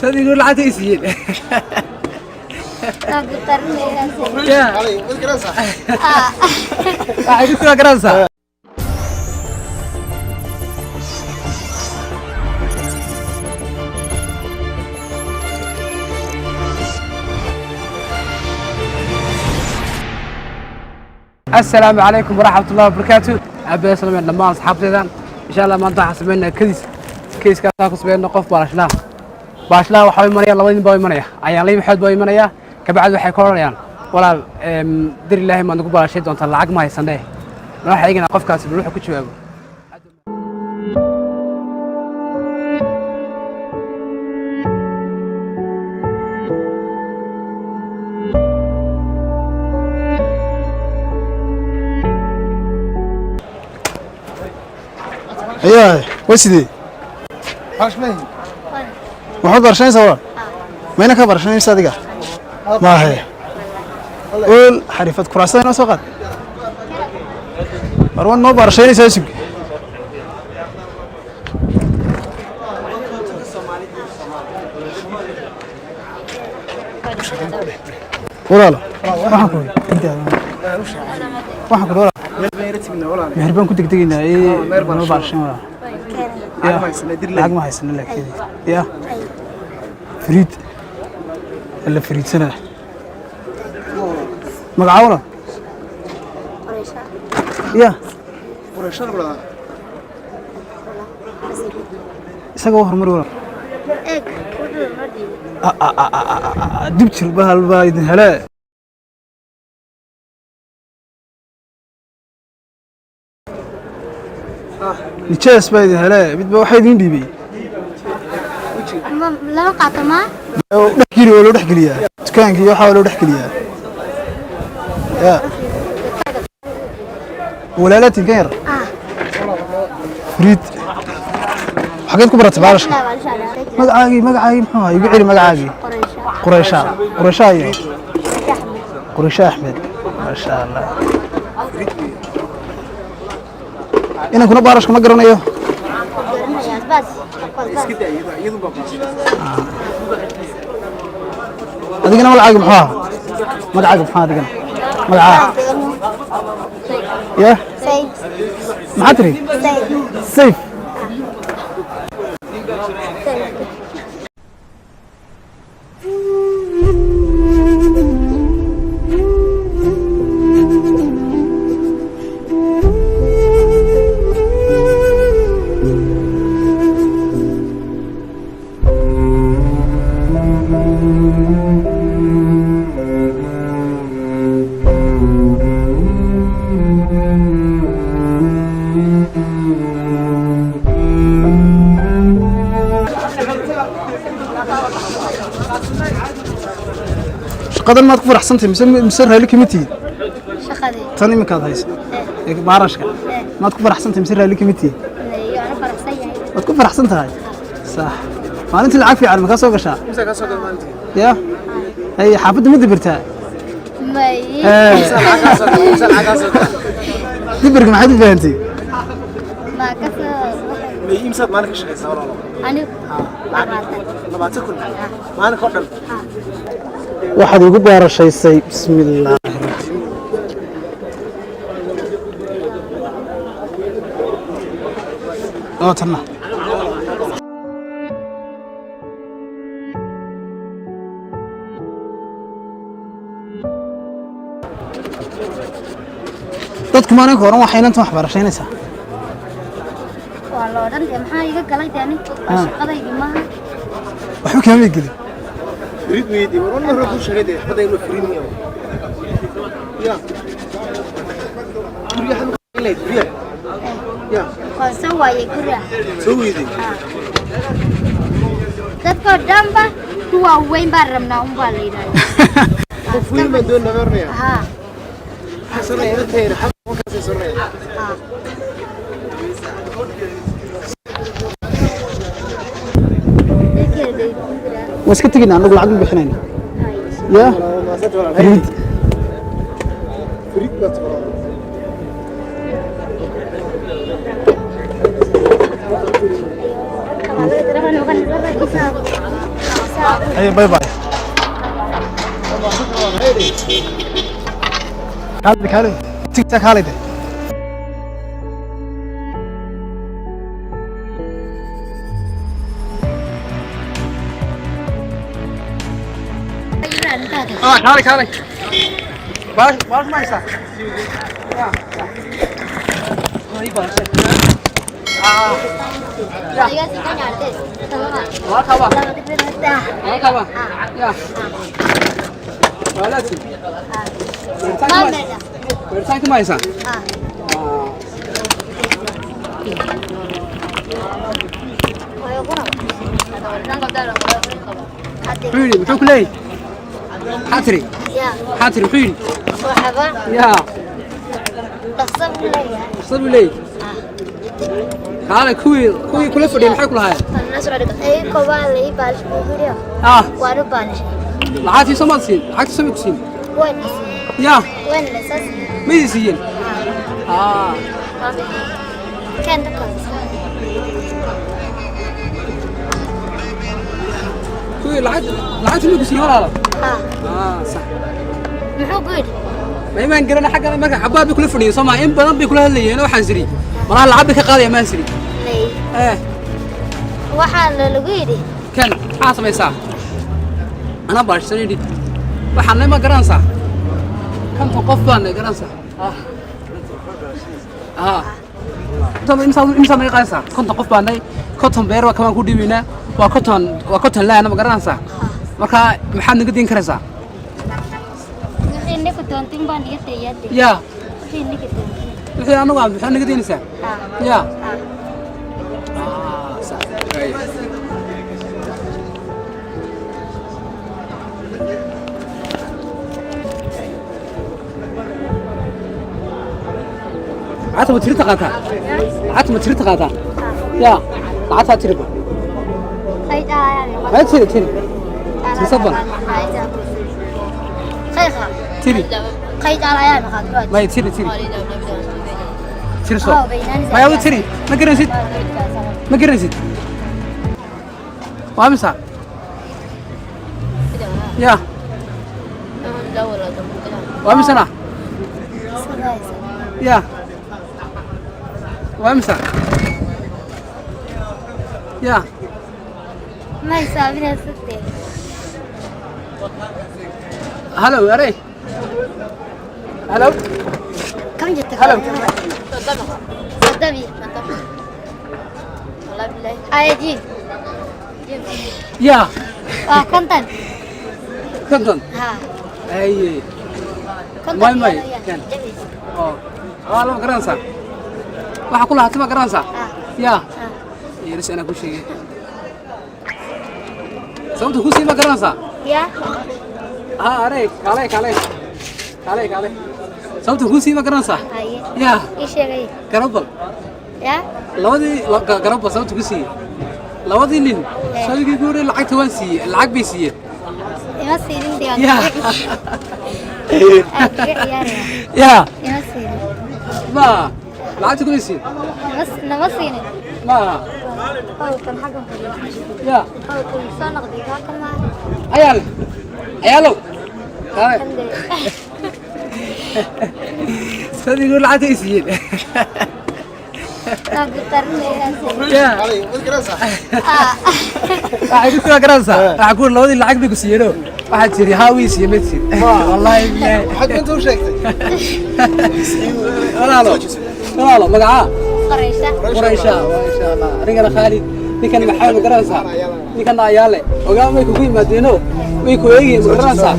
Sadigu lacagta i siiyeen. Waan ku qarinayaa. Ya. Waxay ku soo garanaysaa. Asalaamu calaykum waraxmat ullahi wabarakaatu. Aabaya salameen dhammaan asxaabtayda. Insha Allah maanta waxaan sameynaa kadis keiskaasaa ku sameyna qof balashlaha. Baashlaha waxaa imanaya laba nin baa imanaya, ayaanlay maxood baa imanaya. Kabacdi waxay ka odhanayaan, walaal, dir ilaahay maad nagu baalashay doontaa, lacag ma haysanee. Ma waxaa eeganaa qofkaasi bal wuxuu ku jawaabo. Ayaa waa sidee? Waxaad barashanaysaa walaal? Mayna ka barashanaysa adiga maahe ol xariifad kuraasada inoo soo qaad war waan noo barashaynaysaa sug. Walaalo, waxaan ku waxaan ku walaal meher baan ku degdegaynaa ee noo barashan walaal. Ya, lacag ma haysano laakiin ya fariid alla fariidsana magaca walaal. Ya isagoo horumar walaal. Eeg, wuxuu noo dhiibay. Dib jir bahal baa idin hele. Nijees baa idin hele, midba waxaa idin dhiibay. Ma lama qaato ma? Oo dhex geli, waa loo dhex geliyaa dukaanka iyo waxaa waa loo dhex geliyaa. Ya walaalaatin kan yar. Ah. Fariid, xageed ku baratay baalashka? Magacaagii muxuu ahaa? Igu celi magacaagii. Qoraysha. Quraysha, Quraysha iyo Quraysha Axmed, maasha Allah. Inankuna baarashka ma garanayo. Garanayaa bas. Bas. Adigana magacaagi muxuu ahaa? Magacaaga muxuu ahaa adigana magacaa? Ya. Say. Maxaa tiri? Say. Sayf. Say. Shaqadan maad ku faraxsantahay mise raalli kama tihid? Shaqadii. Tan iminkaad hayso ee baarashka maad ku faraxsantahay mise raalli kama tihid? Iyo ana faraxsan yahay. Waad ku faraxsan tahay, sax. Maalintii lacag fiican ma kaa soo gashaa? Ya, hay, xaafadda ma dibirtaa? May. Dibirka maxaad u fahantay? Ma ka soo. Imsaad maalin ka shaqaysaa walaalo? Anigu 20. 20,000 maalinka oo dhan? Waxaad igu baarashaysay, bismillaahi raxmaan. Oo tanna dadku maalinka horan waxay inantan wax barashaynaysaa. Waa la odhan dee, maxaa iga galay dee ani? Waa shaqadaydii maaha. Waxba kaama gelin. Fariid weydii war mar hore kuu sheegay dee xabadda inuu fariid yahay ya guriga xabad leyd guriga ya. Waan soo waayay guriga. Soo weydii. Dadkoo dhanba kuwa weyn baan rabnaa unbaa la yidhahdaa. Qof weyn baan doon nagarnaya. Haa. Xasanaya inantayda xabad markaasay soranaya. Haa. Waan iska tegaynaa anagu, lacag ma bixinayna. Ya fariid. Fariid baad walaalo. Haye, bye bye. Kaalay, kaalay, tigta kaalay de. Ah, kaalay, kaalay. Baash, baash ma haysaa? Waa kaba. Waa kaba. Ya. Walaati. Weeritaanka ma haysaa? Muxuu yidhi? Muxuu ku leeyahay? Maxaa tiri? Maxaa tiri? Muxuu yidhi? Yaa. Fursad buu leeyahay. Kaalay, kuwii kula fadhiyay maxay ku lahaayeen? Ah, lacagtii soo maad siin? Lacagtii soo ma ku siin? Yaa, ma idin siiyeen? Ah, kuwii lacagtii ma ku siiyeen walaalo? Ah, sax. Ma imaan garana xaggan marka xabaad bay kula fadhiyeen soo maa, in badan bay kula hadlayeen, waxaan siri malaha lacag bay ka qaadaya maan siri. Eh. Waxaa lagu yidhi. Kan maxaa samaysaa? Anaa baashsan yidhi waxaan ma garanaysaa, 50 qof baan garanaysaa. Ah, imsaad naga qaadaysaa? 50 qof baan nay, 50 beer waa kamaan ku dhiibaynaa, waa 50, waa 50 laana, ma garanaysaa? Marka maxaad naga diin karaysaa? Wixii ninka doontin baan iga tayaade. Yaa. Wixii ninka doontin. Wixii anagu aan maxaad naga diinaysaa? Yaa. Ah, sax. Lacagta ma tiri taqaataa? Lacagta ma tiri taqaataa? Yaa, lacagtaa tiriba. Ma tiri, tiri tirsaban. Tiri. May, tiri, tiri, tirso. Maya, adu tiri, ma garanaysid, ma garanaysid. Waa misa? Ya, waa misana? Ya, waa misa? Ya. Ma xisaabinaysa. Halo, arey, halo. Kam jirta? Halo. Soddobi. Ayaji. Ya. Waa 50. 50? Ha. Aye. 50. May, may, kan. Oo, waa lama garanaysaa, waxaa ku lahaatay, ma garanaysaa? Ya, yeris anaa ku sheegay sababta ku sii, ma garanaysaa? Ya. Ha, arey, kaalay, kaalay, kaalay, kaalay. Sababta ku sii, ma garanaysaa? Haye. Ya. Ii sheegay. Garabal. Ya. Labadii garabal sababta ku siiyey, labadii nin sababkii ku horreeyay lacagta waan siiyey, lacag bay siiyeen. Ima siinin dee. Ya. Aan kaga ciyaaraya. Ya. Ima siinin. Ma lacagta kuma siin? Nama siinin. Ma. Howlkan xaggan fadhiyo. Ya. Howlkan soo noqday, waa kan maa. Ayaal, ayaalow, kaalay. Kan dee. Sababkii ku lacagta ay siiyeen. Waa gutarnaysaa. Ya. Waxay ku soo garanaysaa, waxaa ku labadii lacag bay ku siiyeenoo waxaa tiri haa wii siiye, ma siin, wallaahi bilaahi. Maxaad inta u sheegtay? Walaalo, walaalo, magacaa? Qoraysha. Quraysha, maasha Allah. Anigana Khaalid, ninkan maxaa, ma garanaysaa? Ninkan ayaale ogaa may kugu yimaadeeno, way ku eegayeen, ma garanaysaa?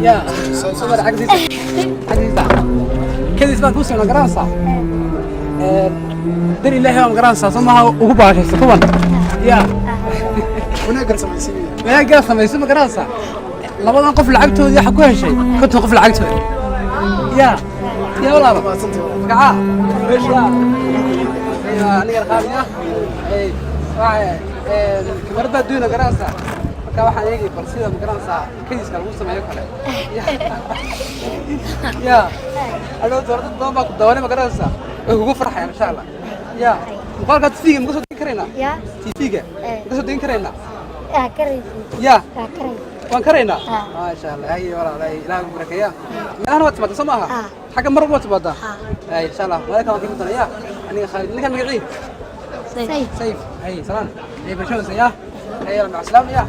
Ya sumar xagdiisa, xagdiisa kadis baan kuu socda, garanaysaa? Dar Ilaahay baa, ma garanaysaa, soo maaha ugu baashaysa kuwan ya. Wanaaggan samaysanaya. Wanaaggaa samayso, ma garanaysaa? Labadan qof lacagtoodii waxa ku heshay 50 qof lacagtooda. Ya, ya, walaalo, magacaa? Aniga qaaliya kamarad baa duuna, garanaysaa? Marka waxaan eegay bal sida, ma garanaysaa, kadiska lagu sameeyo kale. Ya, adhow dad badan baa ku dawanay, ma garanaysaa? Way kugu farxayaan insha Allah. Ya, muuqaalkaa tv-ga maka soo degi karaya. karaynaa? Ya. TV-ga Eh. ma ka soo degan karaynaa? Aa karaysi. Ya. Aa karaysi. Waan karaynaa. Ah. Maasha Allah. Hay walaal, hay, Ilaahay ku barakeeya. Meelahana waad timaadaa, soo maaha? Ah. Xagga mar waad timaadaa? Ah. Hay, insha Allah maalin waan kiimi doonaa. Ya, aniga Khaalid, ninkan magacii? Sayf. Sayf. Hay, salaan. Hay, barashada ya. Hay, mac salaam ya.